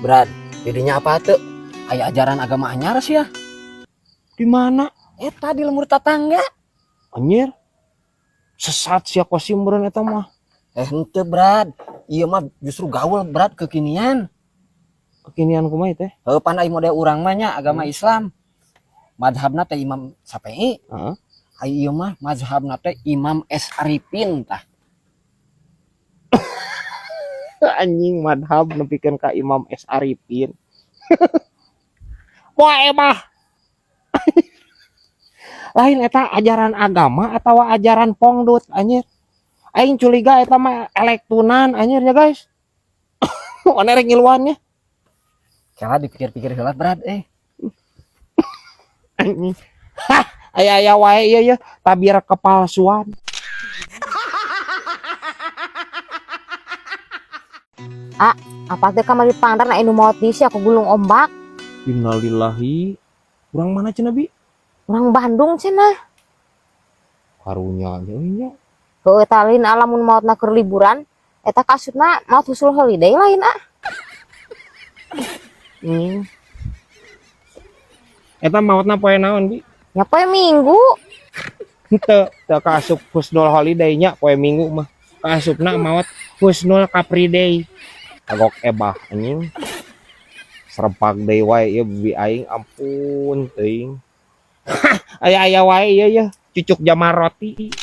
Brad, didinya apa tuh? Aya ajaran agama anyar sih ya. Di mana? Eta di lembur tetangga. Anjir. Sesat sia Kosim meureun eta mah. Eh henteu, Brad. Ieu mah justru gaul, Brad, kekinian. Kekinian kumaha teh? Heuh, pan ai model urang mah nya agama Islam. Mazhabna teh Imam Syafi'i. Heeh. Ai ieu mah mazhabna teh Imam S Arifin tah. Anjing madhab nepikeun ka Imam S Arifin. Wah emah. Lain eta ajaran agama atau ajaran pongdut anjir. Aing curiga eta mah elektunan anjir ya guys. Mana rek ngiluannya? Kela dipikir-pikir heula, Brad, eh. Anjing. Hah, aya-aya wae ieu ya, tabir kepalsuan. Apa teh kamari pangdar na anu maot di aku gulung ombak. Innalillahi. Urang mana cenah bi? Urang Bandung cenah. Karunya nya. Heuh eta lain alamun maotna keur liburan, eta kasutna maot husul holiday lain ah. Eta maotna poe naon bi? Nya poe Minggu. Henteu, teu kaasup husnul holiday nya poe Minggu mah. Kaasupna maot husnul kapri day. Kagok ebah anjing. Serempak deui wae ieu bibi aing ampun teuing. Aya-aya wae ieu ya, cucuk jamar roti.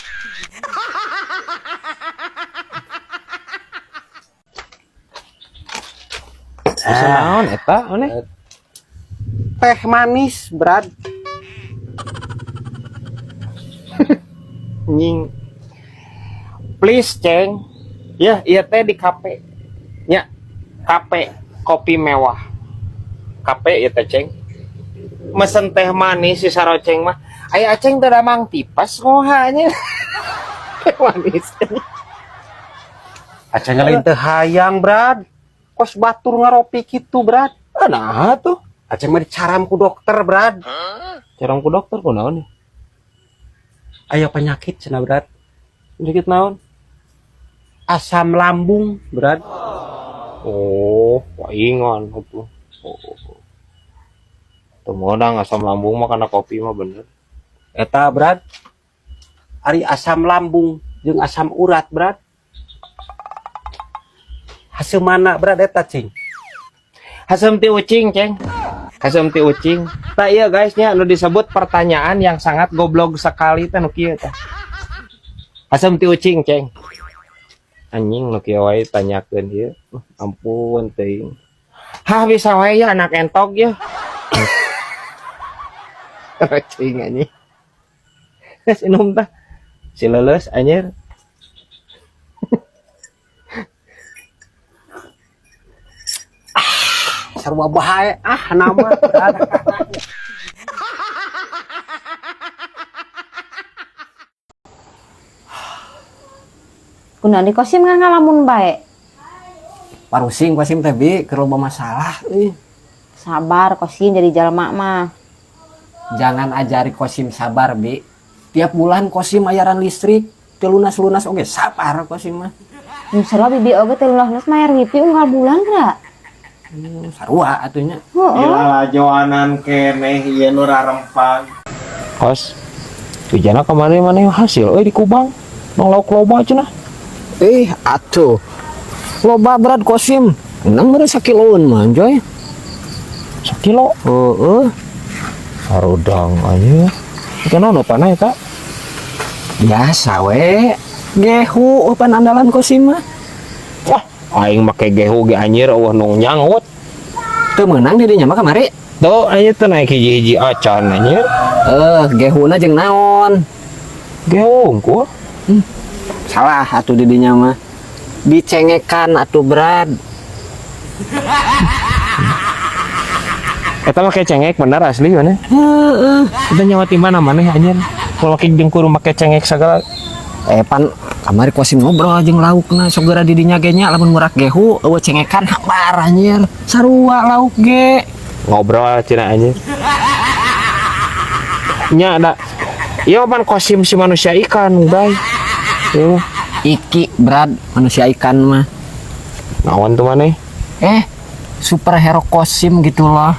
Bisa naon eta aneh? Teh manis, Brad. Nying. Please, Ceng. Ya, iya teh di kafe. Ya, kafe kopi mewah. Kafe ya teh, Ceng. Mesen teh manis si saroceng mah. Aya aceng teh damang tipes ngoha nya. Teh manis. Aceng lain teh hayang, Brad. Kos batur ngaropi kitu, Brad. Ah, nah tuh. Aceng mah dicaram ku dokter, Brad. Caram ku dokter kunaon nih? Aya penyakit cenah, Brad. Penyakit naon? Asam lambung, Brad. Oh, paingan atuh. Oh. Teu meunang asam lambung mah kana kopi mah bener. Eta, Brad. Ari asam lambung jeung asam urat, Brad. Hasil mana, Brad, eta cing? Hasem ti ucing, Ceng. Hasem ti ucing. Tah iya guys nya nu disebut pertanyaan yang sangat goblok sekali teh nu kieu teh. Hasem ti ucing, Ceng. Anjing nu kieu wae tanyakeun ieu. Ampun teuing. Hah bisa wae ya anak entok ya. Cing anjing. Geus inum tah. Si leuleus anjir. Sarua bae ah nama. Kunaon di Kosim ngalamun bae. Parusing Kosim teh bi keur loba masalah euy. Sabar Kosim jadi jalma mah. Jangan ajari Kosim sabar bi. Tiap bulan Kosim bayaran listrik teu lunas-lunas oge sabar Kosim mah. Nu sarua bibi oge teu lunas-lunas mayar wifi unggal bulan geura. Sarua atuh nya. Heeh. Lalajoanan keneh ieu nu rarempag. Kos, ujana kamari maneh hasil euy di Kubang. Nong lauk loba cenah. Eh atuh. Loba berat Kosim. Menang meureun sakiloeun mah, Joy. Sakilo. Heeh. Harudang anjir. Ikan naon panah eta? Biasa we. Gehu pan andalan Kosim mah. Wah, aing make gehu ge anjir eueuh nu nyangut. Teu meunang di dinya mah kamari. Tuh anjir teu naik hiji-hiji acan anjir. Gehuna jeung naon? Gehu unggul. Salah atuh di dinya mah. Dicengekan atuh Brad. Eta make cengek bener asli mana? Heeh. Udah nyawa ti mana maneh anjir. Kalau make jeung kudu make cengek sagala. Pan kamari Kosim ngobrol jeung laukna sok geura di dinya ge nya lamun murak gehu eueuh cengekan habar anjir. Sarua lauk ge. Ngobrol cenah anjir. Nya ada. Ieu pan Kosim si manusia ikan, guys. Ieu Iki Brad manusia ikan mah. Naon tuh maneh? Superhero Kosim gitu loh.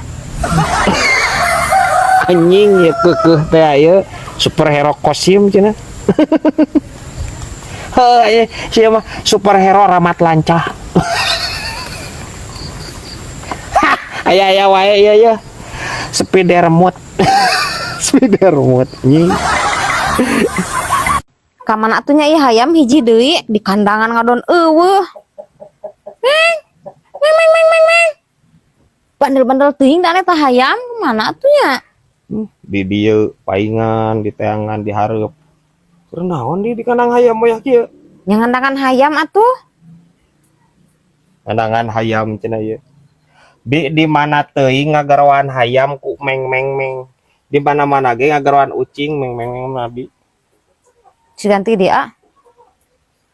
Anjing ya, keukeuh teh ieu superhero Kosim cenah. Heuh, sia mah superhero ramat lancah. Aya aya wae ieu ya. Spidermut. Spidermut anjing. Kamana atuh nya ieu hayam hiji deui, di kandangan ngadon euweuh. Meng. Meng meng meng meng meng. Bandel-bandel teuing da eta hayam, mana atuh nya? Di dieu paingan, di teangan, di hareup. Keur naon di kandang hayam moyah kieu? Nya ngandangan hayam atuh. Kandangan hayam cenah ieu. Bi, di mana teuing ngagaroan hayam ku meng meng meng. Di mana-mana ge ngagaroan ucing meng meng meng mah, Bi. Siganti dia.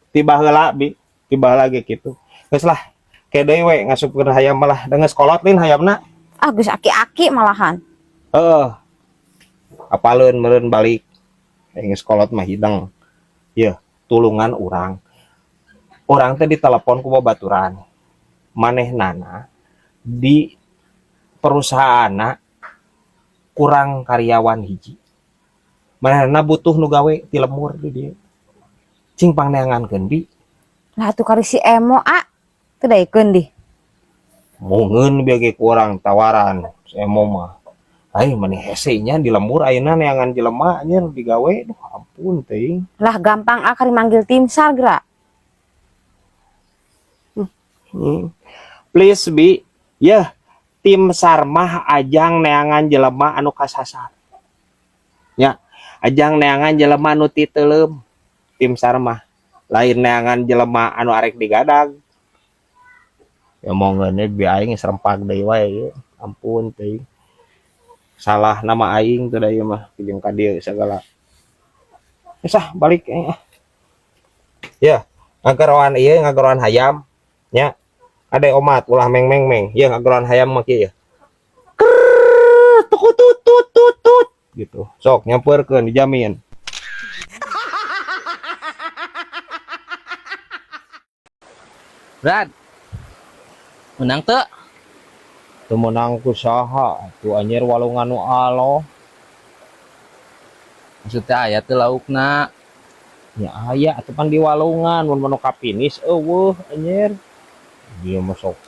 Ti baheula, Bi, ti baheula ge kitu. Geus lah, ke deui we ngasupkeun hayam malah da geus kolot lin hayamna. Ah, geus aki-aki malahan. Heeh. Apaleun meureun balik. Geus kolot mah hidang. Yeuh, tulungan urang. Urang teh ditelepon ku babaturan. Manehnana di perusahaanna kurang karyawan hiji. Manehna butuh nu gawe ti lembur di dieu. Cing pangneangankeun, Bi. Lah atuh kari si Emo ah. Teu daekeun di. Mungeun bieu ge kurang tawaran si Emo mah. Ai mani hese nya di lembur ayeuna neangan jelema anjir digawe, duh ampun teuing. Lah gampang ah, kari manggil tim SAR geura. Please, Bi, yeuh tim SAR mah ajang neangan jelema anu kasasar. Nya, ajang neangan jelema anu titeuleum tim SAR mah. Lain neangan jelema anu arek digadag. Ya mongeun bi, aing geus rempak deui wae ieu. Ampun teuing. Salah nama aing teh da ieu mah jeung ka dieu sagala. Geus ah, balik aing ah. Ya, ngagaroan ieu ngagaroan hayam nya. Ade omat ulah meng meng meng. Ieu ngagaroan hayam mah kieu ya. Krrrr, tukutut tut tut tut gitu. Sok nyampeurkeun, dijamin. Brad. Menang teu? Teu meunang ku saha atuh anjir, walungan nu aloh. Maksudnya aya teu laukna? Nya aya atuh, pan di walungan, mun manu kapinis euweuh anjir. Dia masuk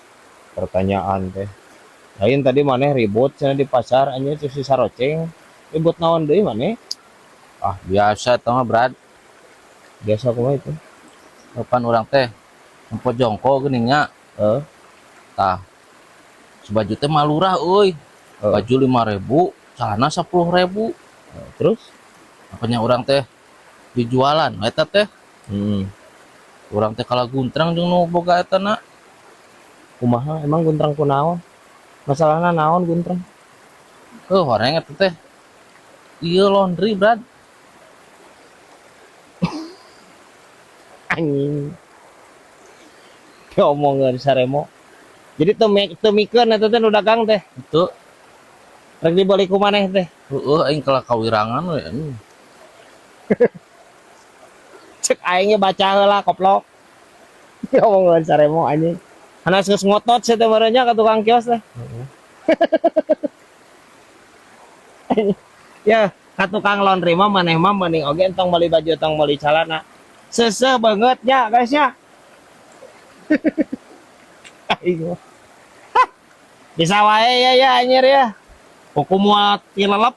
pertanyaan teh. Lain tadi maneh ribut cenah di pasar anjir, terus si saroceng. Ribut naon deui maneh? Ah, biasa eta mah, Brad. Biasa kumaha itu? Kapan urang teh nempo jongko geuning nya. Heeh. Tah. Sebaju teh malurah euy. Heeh. Baju 5.000, celana 10.000. Terus? Apanya urang teh dijualan eta teh. Urang teh kalah guntrang jeung nu boga eta na. Kumaha emang guntrang ku naon? Masalahna naon guntrang? Heuh, horeng eta teh. Ieu laundry, Brad. Anjing. Diomongeun saremo. Jadi teu mikeun eta teh nu dagang teh. Itu. Rek dibeli ku maneh teh. Heueuh, aing kalah kawirangan we anjing. Cek aing ge baca heula koplok. Diomongeun saremo anjing. Hanas geus ngotot sia teh meureun nya ka tukang kios teh. Ya, ka tukang laundry mah maneh mah mending oge entong meuli baju, entong meuli calana. Seuseuh banget nya guys nya. Aing mah. Bisa wae ya ya anjir ya. Kuku moal tilelep.